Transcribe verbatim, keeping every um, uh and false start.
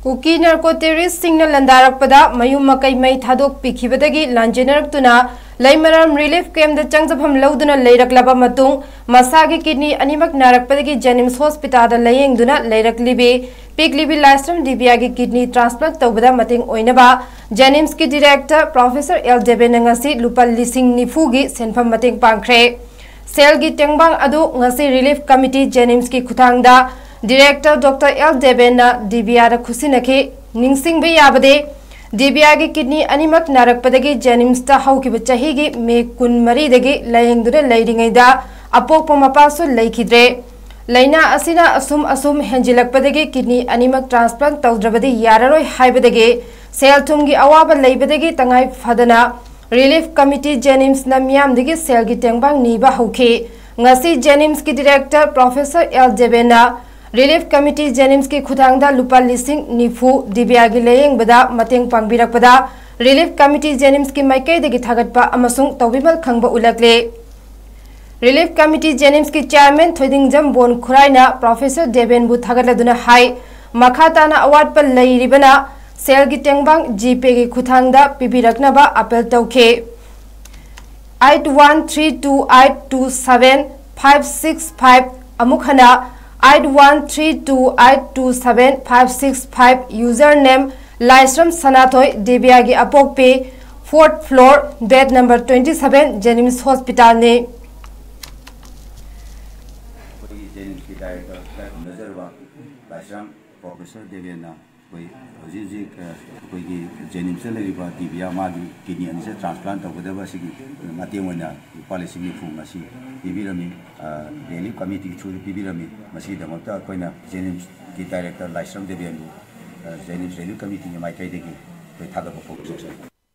ꯀꯨꯀꯤ narco ꯇꯦꯔꯣꯔꯤꯁꯁꯤꯡꯅ ꯂꯥꯟꯗꯥꯔꯛꯄꯗ ꯃꯌꯨꯝ ꯃꯀꯩ ꯃꯩ ꯊꯥꯗꯣꯛꯄꯤꯈꯤꯕꯗꯒꯤ ꯂꯥꯟꯖꯦꯟꯅꯔꯛꯇꯨꯅ ꯂꯩꯃꯔꯥꯝ relief ꯀꯦꯝꯞꯇ ꯆꯪꯖꯐꯝ ꯂꯧꯗꯨꯅ ꯂꯩꯔꯛꯂꯕ ꯃꯇꯨꯡ, ꯃꯁꯥꯒꯤ ꯀꯤꯗꯅꯤ ꯑꯅꯤꯃꯛ ꯅꯥꯔꯛꯄꯗꯒꯤ ꯖꯦꯅꯤꯝꯁ ꯍꯣꯁꯄꯤꯇꯥꯜꯗ ꯂꯥꯌꯦꯡꯗꯨꯅ ꯂꯩꯔꯛꯂꯤꯕꯤ ꯄꯤꯛꯂꯤꯕꯤ ꯂꯥꯏꯁ꯭ꯔꯝ ꯗꯤꯕꯤꯌꯥꯒꯤ ꯀꯤꯗꯅꯤ ꯇ꯭ꯔꯥꯟꯁꯄ꯭ꯂꯥꯟꯠ ꯇꯧꯕꯗ ꯃꯇꯦꯡ ꯑꯣꯏꯅꯕ ꯖꯦꯅꯤꯝꯁꯀꯤ ꯗꯤꯔꯦꯛꯇꯔ ꯄ꯭ꯔꯣꯐꯦꯁꯔ ꯑꯦꯜ ꯗꯦꯕꯦꯟꯅ ꯉꯁꯤ ꯂꯨꯄꯥ ꯂꯤꯁꯤꯡ ꯅꯤꯐꯨꯒꯤ ꯁꯦꯟꯐꯝ ꯃꯇꯦꯡ ꯄꯥꯡꯈ꯭ꯔꯦ꯫ ꯁꯦꯜꯒꯤ ꯇꯦꯡꯕꯥꯡ ꯑꯗꯨ ꯉꯁꯤ ꯔꯤꯂꯤꯐ ꯀꯃꯤꯇꯤ ꯖꯦꯅꯤꯝꯁꯀꯤ ꯈꯨꯠꯊꯥꯡꯗ ꯗꯤꯔꯦꯛꯇꯔ ꯗꯣꯛꯇꯔ ꯑꯦꯜ ꯗꯦꯕꯦꯟꯅ ꯗꯤꯕꯤꯌꯥꯗ ꯈꯨꯠꯁꯤꯟꯅꯈꯤ꯫ ꯅꯤꯡꯁꯤꯡꯕ ꯌꯥꯕꯗꯤ, ꯗꯤꯕꯤꯌꯥꯒꯤ ꯀꯤꯗꯅꯤ ꯑꯅꯤꯃꯛ ꯅꯥꯔꯛꯄꯗꯒꯤ ꯖꯦꯅꯤꯝꯁꯇ ꯍꯧꯈꯤꯕ ꯆꯍꯤꯒꯤ ꯃꯦ ꯀꯨꯟꯃꯔꯤꯗꯒꯤ ꯂꯥꯌꯦꯡꯗꯨꯅ ꯂꯩꯔꯤꯉꯩꯗ ꯑꯄꯣꯛꯄ ꯃꯄꯥꯁꯨ ꯂꯩꯈꯤꯗ꯭ꯔꯦ꯫ ꯂꯥꯏꯅꯥ ꯑꯁꯤꯅ ꯑꯁꯨꯝ ꯑꯁꯨꯝ ꯍꯦꯟꯖꯤꯜꯂꯛꯄꯗꯒꯤ ꯀꯤꯗꯅꯤ ꯑꯅꯤꯃꯛ ꯇ꯭ꯔꯥꯟꯁꯄ꯭ꯂꯥꯟꯠ ꯇꯧꯗ꯭ꯔꯕꯗꯤ ꯌꯥꯔꯔꯣꯏ ꯍꯥꯏꯕꯗꯒꯤ ꯁꯦꯜ ꯊꯨꯝꯒꯤ ꯑꯋꯥꯕ ꯂꯩꯕꯗꯒꯤ ꯇꯉꯥꯏ ꯐꯗꯅ ꯔꯤꯂꯤꯐ ꯀꯃꯤꯇꯤ ꯖꯦꯅꯤꯝꯁꯅ ꯃꯤꯌꯥꯝꯗꯒꯤ ꯁꯦꯜꯒꯤ ꯇꯦꯡꯕꯥꯡ ꯅꯤꯕ ꯍꯧꯈꯤ꯫ ꯉꯁꯤ ꯖꯦꯅꯤꯝꯁꯀꯤ ꯗꯤꯔꯦꯛꯇꯔ ꯄ꯭ꯔꯣꯐꯦꯁꯔ ꯑꯦꯜ ꯗꯦꯕꯦꯟꯅ ꯔꯤꯂꯤꯐ ꯀꯃꯤꯇꯤ ꯖꯦꯅꯤꯝꯁꯀꯤ ꯈꯨꯠꯊꯥꯡꯗ ꯂꯨꯄꯥ ꯂꯤꯁꯤꯡ ꯅꯤꯐꯨ ꯗꯤꯕꯤꯌꯥꯒꯤ ꯂꯥꯌꯦꯡꯕꯗ ꯃꯇꯦꯡ ꯄꯥꯡꯕꯤꯔꯛꯄꯗ ꯔꯤꯂꯤꯐ ꯀꯃꯤꯇꯤ ꯖꯦꯅꯤꯝꯁꯀꯤ ꯃꯥꯏꯀꯩꯗꯒꯤ ꯊꯥꯒꯠꯄ ꯑꯃꯁꯨꯡ ꯇꯧꯕꯤꯃꯜ ꯈꯪꯕ ꯎꯠꯂꯛꯂꯦ꯫ ꯔꯤꯂꯤꯐ ꯀꯃꯤꯇꯤ ꯖꯦꯅꯤꯝꯁꯀꯤ ꯆꯤꯌꯥꯔꯃꯦꯟ ꯊꯣꯏꯗꯤꯡꯖꯝ ꯕꯣꯟ ꯈꯨꯔꯥꯏꯅ ꯄ꯭ꯔꯣꯐꯦꯁꯔ ꯗꯦꯕꯦꯟꯕꯨ ꯊꯥꯒꯠꯂꯗꯨꯅ ꯍꯥꯏ, ꯃꯈꯥ ꯇꯥꯅ ꯑꯋꯥꯠꯄ ꯂꯩꯔꯤꯕꯅ ꯁꯦꯜꯒꯤ ꯇꯦꯡꯕꯥꯡ ꯖꯤꯄꯦꯒꯤ ꯈꯨꯠꯊꯥꯡꯗ ꯄꯤꯕꯤꯔꯛꯅꯕ ꯑꯥꯄꯤꯜ ꯇꯧꯈꯤ꯫ Eight one three two eight two seven five six five, ꯑꯃꯨꯛ ꯍꯟꯅ, eight one three two eight two seven five six five, user name Laishram Sanathoi, ꯗꯤꯕꯤꯌꯥꯒꯤ ꯑꯄꯣꯛꯄꯤ, fourth floor, bed number twenty seven, JNIMS ꯍꯣꯁꯄꯤꯇꯥꯜꯅꯤ꯫ ꯑꯩꯈꯣꯏꯒꯤ ꯖꯦꯅꯤꯝꯁꯀꯤ ꯗꯥꯏꯔꯦꯛꯇꯔ ꯈꯨꯔꯨꯝꯖꯔꯕ ꯂꯥꯏꯁ꯭ꯔꯝ professor ꯗꯦꯕꯦꯟꯅ ꯑꯩꯈꯣꯏ ꯍꯧꯖꯤꯛ ꯍꯧꯖꯤꯛ, ꯑ, ꯑꯩꯈꯣꯏꯒꯤ ꯖꯦꯅꯤꯝꯁꯇ ꯂꯩꯔꯤꯕ ꯗꯤꯕꯤꯌꯥ, ꯃꯥꯒꯤ ꯀꯤꯗꯅꯤ ꯑꯅꯤꯁꯦ ꯇ꯭ꯔꯥꯟꯁꯄ꯭ꯂꯥꯟꯠ ꯇꯧꯒꯗꯕ ꯑꯁꯤꯒꯤ ꯃꯇꯦꯡ ꯑꯣꯏꯅ ꯂꯨꯄꯥ ꯂꯤꯁꯤꯡ ꯅꯤꯐꯨ ꯉꯁꯤ ꯄꯤꯕꯤꯔꯝꯃꯤ, ꯑ, ꯔꯤꯂꯤꯐ ꯀꯃꯤꯇꯤꯒꯤ ꯊ꯭ꯔꯨꯗ ꯄꯤꯕꯤꯔꯝꯃꯤ꯫ ꯃꯁꯤꯒꯤꯗꯃꯛꯇ ꯑꯩꯈꯣꯏꯅ ꯖꯦꯅꯤꯝꯁꯀꯤ ꯗꯥꯏꯔꯦꯛꯇꯔ ꯂꯥꯏꯁ꯭ꯔꯝ ꯗꯦꯕꯦꯟꯕꯨ, ꯑ, ꯖꯦꯅꯤꯝꯁ ꯔꯤꯂꯤꯐ ꯀꯃꯤꯇꯤꯒꯤ ꯃꯥꯏꯀꯩꯗꯒꯤ ꯑꯩꯈꯣꯏ ꯊꯥꯒꯠꯄ ꯐꯣꯡꯗꯣꯛꯆꯔꯤ꯫